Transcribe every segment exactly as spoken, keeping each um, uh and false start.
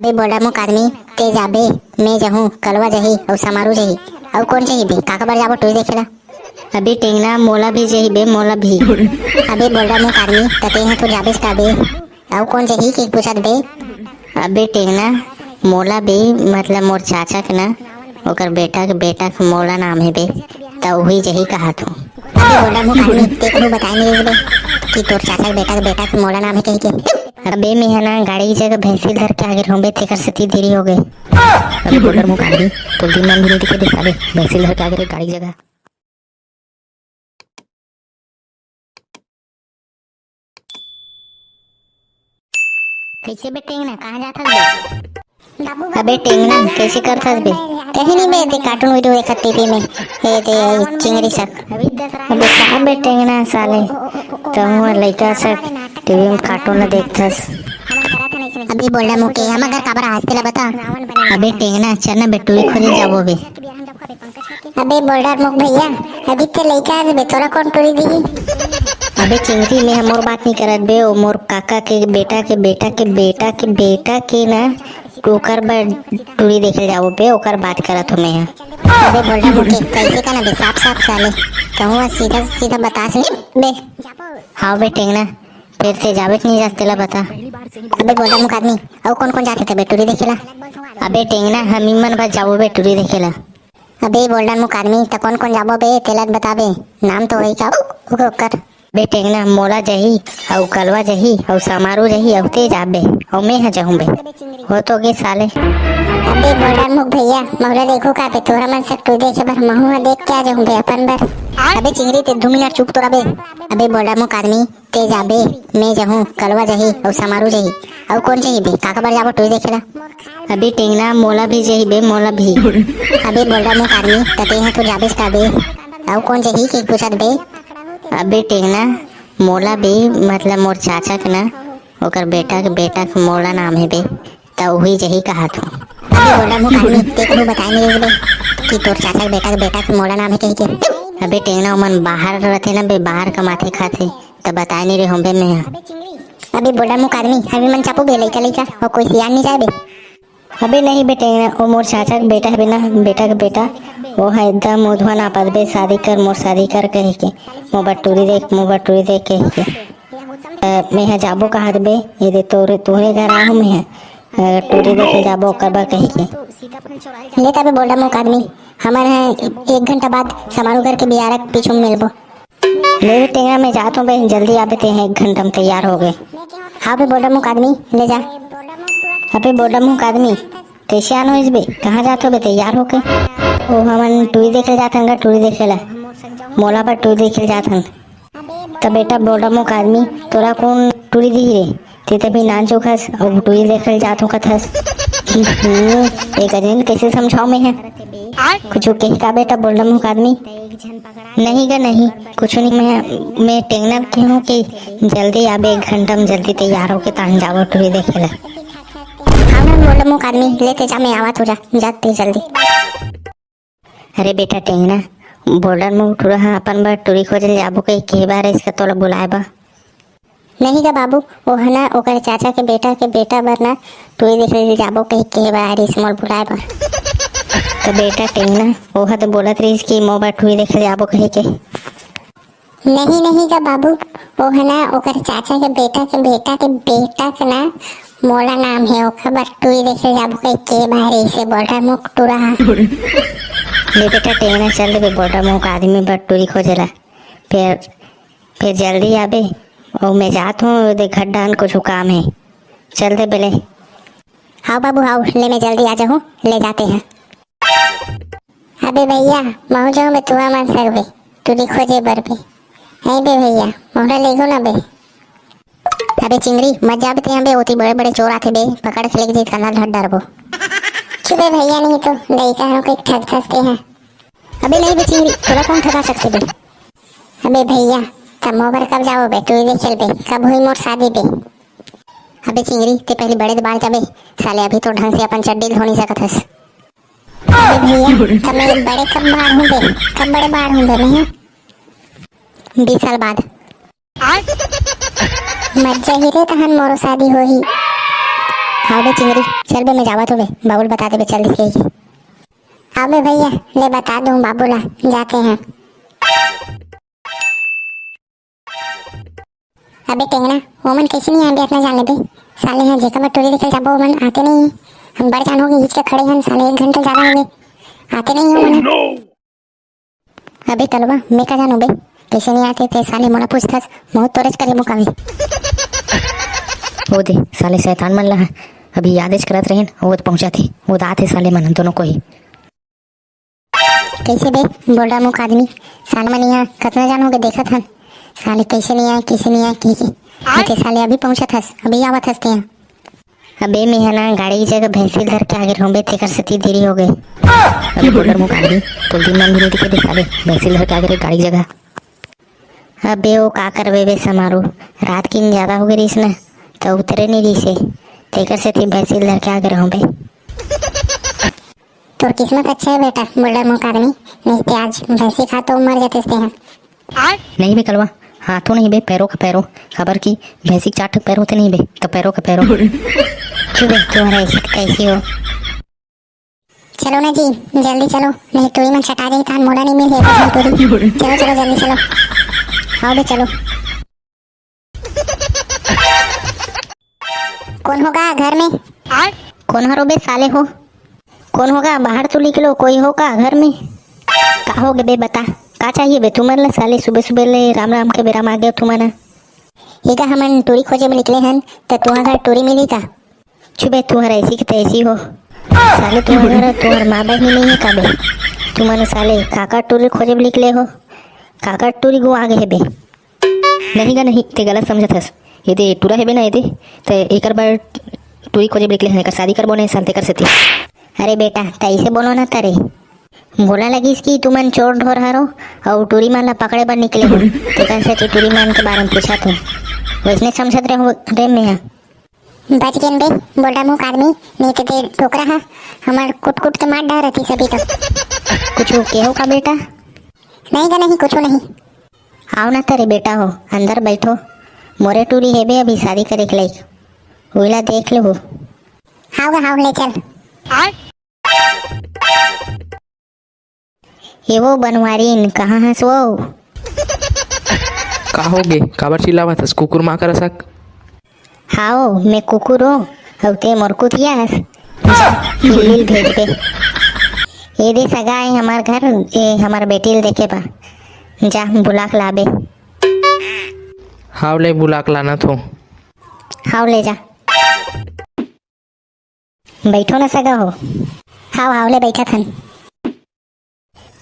बे बोल्डा मुख आदमी, ते जाबे, मैं जहूं, कलवा जही, अउ समारू जही, अउ कोन जही बे, काकर बर जाबो टूरी देखे ला? अबे टेंगना, मोला भी जही बे, मोला भी। अबे बोल्डा मुख आदमी, त तेहा तो जाबेच का बे, अउ कोन जही के पूछत बे? अबे टेंगना, मोला बे, मतलब मोर चाचा के ना, ओकर बेटा के, बेटा के मोला नाम हे बे, त उही जही कहत हूं। अबे बोल्डा मुख आदमी, ते कभू बताए नइ रहिस बे कि तोर चाचा के बेटा के, बेटा के मोला नाम हे कहिके। अबे मेंहा ना गाड़ी के जगह भैंसी ल धर के आगे रहूं बे, तेकर सेती देरी होगे। अबे बोल्डा मुख आदमी, तोर दिमाग भी नइ दिखे बे साले, भैंसी ल धर के आगे रहे गाड़ी के जगह। कइसे बे टेंगना, कहां जात हस बे? अबे टेंगना, कइसे करत हस बे? कहीं नहीं बे, ते cartoon video देखत TV में। ए ते चिंगरी सक। अबे का बे टेंगना साले, तहूं लइका सक TV में cartoon ला देखथस। अबे बोल्डा मुख के, हमर घर काबर आए हस तेला बता। अबे टेंगना, चल ना बे, टूरी खोजे जाबो बे। अबे बोल्डा मुख भैया, अभी ते लइका हस बे, तोला कोन टूरी दिही? अबे चिंगरी, मेंहा मोर बात नइ करत बे, ओ मोर काका के बेटा के बेटा के बेटा के बेटा के ना, ओकर बर टूरी देखे जाबो बे, ओकर बात करत हूं मेंहा। अबे बोल्डा मुख के, कइसे का ना बे, साफ साफ साले, कहूं सीधा सीधा बतास नहीं बे। हाव बे टेंगना, फेर ते जाबे कि नइ जास तेला बता। अबे बोल्डा मुख आदमी, अउ कोन कोन जाथे ते बे टूरी देखे ला? अबे टेंगना, हमी मन बस जाबो बे टूरी देखे ला। अबे बोल्डा मुख आदमी, त कोन कोन जाबो बे, तेला बताबे, नाम तो होही का ओकर? बे टेंगना, मोला जही, अउ कलवा जही, अउ समारू जही, अउ ते जाबे, अउ मेंहा जहूं बे। हो तो गे साले। अबे बोल्डा मुख भैया, मोला देखो का बे, तोरा मन सक टूरी देखे बर महूं ह देख के आ जहूं बे अपन बर। अबे चिंगरी, ते दू मिनट चुप तो रह बे। अबे बोल्डा मुख आदमी, ते जाबे, मैं जहूं, कलवा जही, अउ समारू जही, अउ कोन जही बे, काकर बर जाबो टूरी देखे ला? अबे टेंगना, मोला भी जही बे, मोला भी। अबे बोल्डा मुख आदमी, त तेहा तो जाबेच का बे, अउ कोन जही के पूछत बे? अबे टेंगना, मोला बे, मतलब मोर चाचा के ना, ओकर बेटा के बेटा के मोला नाम हे बे, त उही जही कहत हूं। अबे बोल्डा मुख आदमी, ते कभू बताए नइ रहिस बे कि तोर चाचा के बेटा के बेटा के मोला नाम हे कहिके। अबे टेंगना, ओमन बाहर रथे ना बे, बाहर कमाथे खाथे, त बताए नइ रहे हों बे मेंहा। अबे बोल्डा मुख आदमी, हमी मन चापो बे लइका लइका, अउ कोई सियान नइ जाय बे। अबे नहीं बे टेंगना, ओ मोर चाचा के बेटा हे बे ना, बेटा के बेटा, ओ ह एकदम उधवा नापत बे, शादी कर, मोर शादी कर कहिके, मोर बर टूरी देख, मोर बर टूरी देख कहिके। अ, मेंहा जाबो कहत बे, ये दे तोरे, तोरे घर आहूं मेंहा, अ, टूरी देखे जाबो ओकर बर कहिके। ले तबे बोल्डा मुख आदमी, हमन ह एक घंटा बाद समारू घर के बियारा के पीछू में मिलबो। ले बे टेंगना, मैं जात हूं बे, जल्दी आबे, तेहा एक घंटा में तैयार होगे। हां बे बोल्डा मुख आदमी, ले जा। अबे बोल्डा मुख आदमी, कइसे आन होइस बे? कहां जात हो बे तैयार होके? ओ हमन टूरी देखे जात हन गा, टूरी देखे ला। मोला बर टूरी देखे जात हन। त बेटा बोल्डा मुख आदमी, तोला कोन टूरी दिही रे? ते तभी नानचुक हस, अउ टूरी देखे जात हो कथस। हम्म, एक अजन कइसे समझाओं मेंहा? कुछू कही का बेटा बोल्डा मुख आदमी? नहीं गा नहीं, कुछू नहीं। मैं, मैं टेंगना के हूं कि जल्दी आबे, एक घंटा में जल्दी तैयार होके तान जाबो टूरी देखे ला। हां ना बोल्डा मुख आदमी, ले ते जा, मैं आवत हूं, जा, जा ते जल्दी। अरे बेटा टेंगना, बोल्डा मुख टूरा ह अपन बर टूरी खोजे ल जाबो कहिके बार इसका तोला बुलाए बा। नहीं गा बाबू, ओह ना ओकर चाचा के बेटा के बेटा बर ना टूरी देखे ल जाबो कहिके बार इस मोर बुलाए बा। त बेटा टेंगना, ओह तो बोलत रहिस कि मोर बर टूरी देखे ल जाबो कहिके। नहीं, नहीं गा बाबू, ओह ना ओकर चाचा के बेटा के बेटा के बेटा के ना मोला नाम हे, ओकर बर टूरी देखे जाबो कहिके बाहर से बोल्डा मुख टूरा। ले बेटा टेंगना चल देबे बोल्डा मुख आदमी बर टूरी खोजे ला। फिर, फिर जल्दी आबे, अउ मैं जात हूं, दे घर डान कुछू काम हे, चल देबे ले। हाव बाबू हाव, ले मैं जल्दी आ जाहूं, ले जाते हैं। अबे भैया, महूं जाहूं बे तुंहर मन संग बे, टूरी खोजे बर बे। नहीं बे भैया, मोला लेगो ना बे। अबे चिंगरी, मत जा बे तें बे, ओती बड़े बड़े चोर आथे बे, पकड़ के लेके जाही कना धर डरबो। चुप बे भैया, नहीं तो लइका हन कोई ठग थस तें। अबे नहीं बे चिंगरी, तोला कौन ठगा सकथे बे? अबे भैया, त मोर बर कब जाबो बे, टूरी देखे ल बे, कब होही मोर शादी बे? अबे चिंगरी, तें पहली बड़े बाढ़ जाबे, साले अभी तो ढंग से अपन चड्डी ल धो नहीं सकत हस। अबे भैया, त मैं बड़े कब बाढ़ हूं बे? कब बड़े बाढ़ हूं बे मैं? बीस साल बाद। मत जाही रे, तहन मोरो शादी होही। हाँ बे चिंगरी, चल बे, मैं जावत हूँ बे, बाबू ल बता देबे, चल दिस कहिके। हाँ बे भैया, ले बता दूँ बाबू ला, जाते हैं। अबे टेंगना, ओमन कैसे नहीं आए बे, अतना जान ले बे। साले ह जेकर बर टूरी देखे ल जाबो, ओमन आते नहीं। हम बड़ जान हो गे, हिच के खड़े हन, साले एक घंटा ज्यादा हो गे, आते नहीं ओमन। अबे कलवा, मैं का जानू बे, कैसे नहीं आते ते साले मोला पूछथस, मौत तोरेच करे मुकावे। ओ दे, साले शैतान मन ला अभी यादेच करत रहेन, वो तो पहुंचा थे, वो तो आते साले मन दोनों को ही। कैसे बे, बोलडा मुख आदमी, साले मन यहाँ कतना जान हो गे देखत हन, साले कैसे नहीं आए, कैसे नहीं आए, कह के। आते साले अभी पहुंचत हस, अभी आवत हस ते यहाँ। अबे, मेंहा ना गाड़ी के जगह भैंसी ल धर के आगे रहूं बे, तेकर सेती देरी हो गे। अबे, बोलर मुख आदमी, तोला दिन मन भी नहीं दिखे बे साले, भैंसी ल धर के आगे रहे गाड़ी के जगह। अबे, वो का करबे बे समारू, रात किन ज्यादा हो गे रहिस ना, त उतरे नहीं रहिस हे, तेकर सेती भैंसी ल धर के आगे रहूं बे। तोर किस्मत अच्छा है बेटा, बोलर मुख आदमी, नहीं ते आज भैंसी खा तो मर जाते तेहा। नहीं बे कलवा, हाथों नहीं बे, पैरों का पैरों, काबर कि भैंसी के चार ठक पैर होते नहीं बे, तो पैरों का पैरों। चुप बे, तुम्हारा ऐसी की तैसी हो। चलो ना जी, जल्दी चलो, नहीं टूरी मन चटा जाही, तान मोला नहीं मिलही, एकदम टूरी। चलो, चलो, जल्दी चलो, आओ बे, चलो। कौन हो गा घर में? कौन हरो बे साले हो? कौन हो गा? बाहर तो निकलो, कोई हो का घर में? का हो गे बे, बता, का चाहिए बे तुमन ला? साले सुबह सुबह ले राम राम के बेरा म आ गे तुमन। एगा हमन टूरी खोजे में निकले हन, त तुहा घर टूरी मिली का? चुप बे, तुहर ऐसी की तैसी हो। साले तुहर घर, तुहर माँ बहिनी नहीं है का बे? तुमन साले काकर टूरी खोजे में निकले हो? काकर टूरी गो आ गे हे बे? नहीं गा नहीं, ते गलत समझत हस। ये दे टूरा हेबे ना, ये दे, ते एकर बर टूरी खोजे बर निकले हन, एकर शादी करबो नहीं साल तेकर सेती। अरे बेटा, तैसे बोलो ना तरे। मोला लगिस कि तुमन चोर ढोर हरो अउ टूरी मन ला पकड़े बर निकले हो, तेकर सेती टूरी मन के बारे में पूछत हूँ। वैसने समझत रहूँ रे मैं। बच गेन बे, बोलडा मुख आदमी, नहीं ते दे डोकरा हा, हमर कुट कुट के मार डारती सभी तो। कुछ केहो का बेटा? नहीं गा नहीं, कुछ नहीं। आओ ना तरे बेटा हो, अंदर बैठो। मोरे टूरी हेबे अभी शादी करे के लायक। उइला देख लेहू। हाव गा हाव, ले चल। ए वो बनवारीन, कहाँ हस वो? का हो गे? काबर चिल्लावत हस? कुकुर माँ कर सक? हाव, मैं कुकुर हो, अउ ते मोर कुतिया हस। जा, बिल्ली ल भेज दे। ए दे सगा ए हमर घर, ए हमर बेटी ल देखे बा। जा, बुला के लाबे। हाव ले बुला के लानत हो। हाव ले जा। बैठो ना सगा हो। हाव, हाव ले बैठत हन।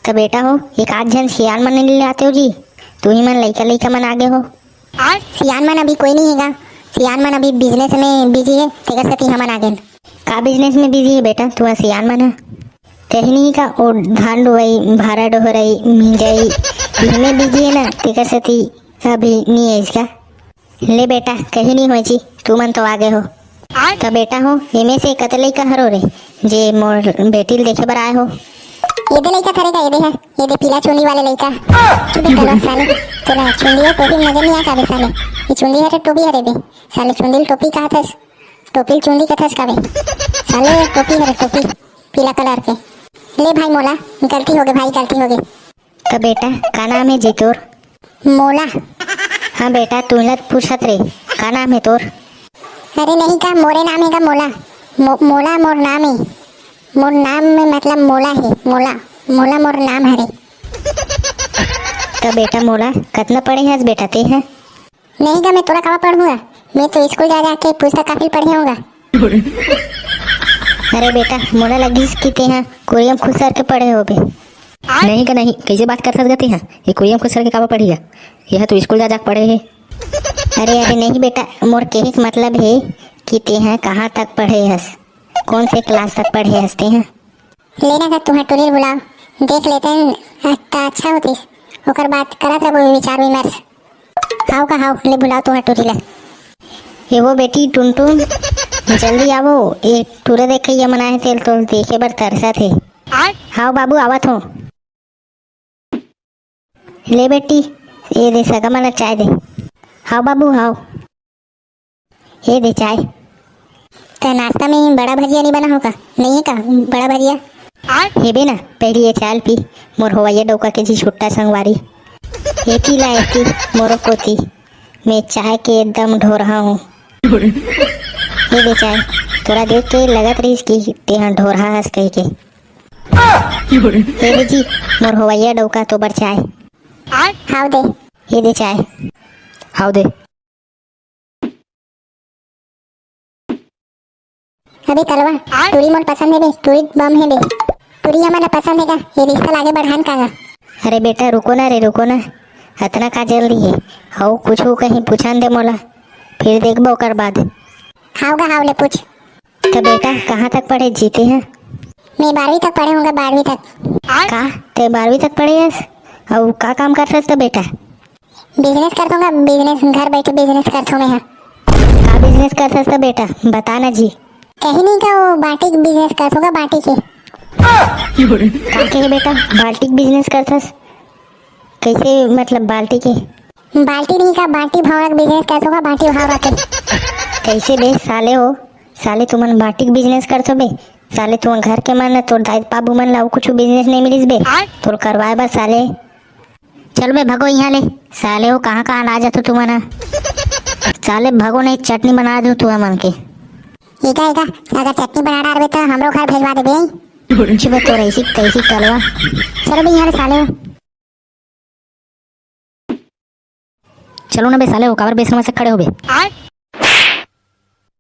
त बेटा हो, एक आध झन सियान मन ले आते हो जी, तुही मन लइका लइका मन आगे हो। सियान मन अभी कोई नहीं हेगा, सियान मन अभी business में busy है, तेकर सेती हमन आगेन। का business में busy है बेटा, तू सियान मन ह? तेही नहीं का, ओ धान लुवई, भारा डोहरई, मिंजई, इही में busy है ना, तेकर सेती अभी नहीं आइस का। ले बेटा, कहीं नहीं होय जी, तुमन तो आगे हो। त बेटा हो, एमे से कते लइका हरो रे, जे मोर बेटी ल देखे बर आए हो? ये दे लइका थरे का, ये दे है, ये दे पीला चुंदी वाले लइका। चुप बे कलवा साले, तोला चुंदी अउ टोपी में नजर नहीं आय का बे साले? ये चुंदी हरे, टोपी हरे बे? साले चुंदी ल टोपी कहत हस, टोपी ल चुंदी कहत हस का बे? साले टोपी हरे, टोपी, पीला colour के। ले भाई मोला, गलती हो गे भाई, गलती हो गे। त बेटा, का नाम हे जी तोर? मोला। हाँ बेटा, तुही ला पूछत रे, का नाम हे तोर? अरे नहीं का, मोरे नाम हे का मोला। मो-, मोला मोर नाम हे। मोर नाम में मतलब मोला हे, मोला। मोला मोर नाम हरे। त बेटा मोला, कतना पढ़े हस बेटा ते ह? नहीं गा, मैं तोला काबर पढ़ूंगा? मैं तो स्कूल जा जाके पुस्तक कापी पढ़े हूँ गा। अरे बेटा, मोला लगिस कि तेहा कुरियम खुसर के पढ़े होबे। नहीं गा नहीं, कैसे बात करथस गा तेहा? ये कुरियम खुसर के काबर पढ़ही गा? यह तो स्कूल जा जाके पढ़े हे। अरे, अरे नहीं बेटा, मोर कहे के मतलब हे कि तेहा कहाँ तक पढ़े हस, कौन से class तक पढ़े हस तेहा? लेना का तुहा टूरी ल बुलाओ, देख लेते हैं, त अच्छा होतिस। ओकर बाद करत रहबो विचार विमर्श। हाव का हाव, ले बुलाओ तुहा टूरी ला। ए वो बेटी टुनटुन, जल्दी आवो, ए टूरा देखइया मन आए हे, तेल तोल देखे बर तरसत हे। हाव बाबू, आवत हो। ले बेटी, ए दे सगा मन ला चाय दे। हाव बाबू, हाव। ए दे चाय। त नाश्ता में बड़ा भजिया नहीं बना होगा? नहीं है का बड़ा भजिया? हेबे ना, पहली ये चाय ल पी, मोर होवैया डौका के जी छुट्टा संगवारी। एती ला एती, मोरो कोती, मैं चाय के एकदम ढोरहा हूँ। ये दे चाय, तोरा देख के लगत रहिस कि तेहा ढोरहा हस कह के। ये दे जी, मोर होवैया डौका तो बर चाय। हाव दे। ये दे चाय। हाव दे। अबे कलवा, टूरी मोर पसंद हे बे, टूरी बम हे बे। टूरी हमन ला पसंद हे का? ये रिश्ता लागे बढ़ान का गा? अरे बेटा, रुको ना रे, रुको ना। अतना का जल्दी हे? अउ कुछु कहीं पूछन दे मोला, फिर देखबो ओकर बाद। हाव गा, हाव ले पूछ। त बेटा, कहाँ तक पढ़े जीते हैं? मैं बारहवीं तक पढ़े हूँ गा, बारहवीं तक। का? ते बारहवीं तक पढ़े हस? अउ का काम करथस त बेटा? बिजनेस करथों गा, बिजनेस, घर बैठे बिजनेस करथों मैं हा। का बिजनेस करथस त बेटा, बता ना जी। कहीं नहीं का, वो बाटी के बिजनेस करथों गा, बाटी के। का के बेटा, बाल्टी के बिजनेस करथस? कैसे, मतलब बाल्टी के? बाल्टी नहीं का, बाटी भौंरा के बिजनेस करथों गा, बाटी भौंरा के। कैसे बे साले हो, साले तुमन बाटी के बिजनेस करथो बे? साले तुमन घर के मन, तोर दाई बाबू मन ला अउ कुछ बिजनेस नहीं मिलिस बे? तोर करवाए बर साले। चल बे, भगो यहाँ ले। साले हो, कहाँ कहाँ ला जाथो तुमन ह? साले भगो नहीं, चटनी बना दूँ तुमन के। एका, एका, अगर चटनी बना डारबे त हमरो घर भेजवा देबे। चुप बे, तोर ऐसी तैसी कलवा। चलो बे यहाँ ले साले हो। चलो ना बे साले हो, काबर बेशरम से खड़े हो बे?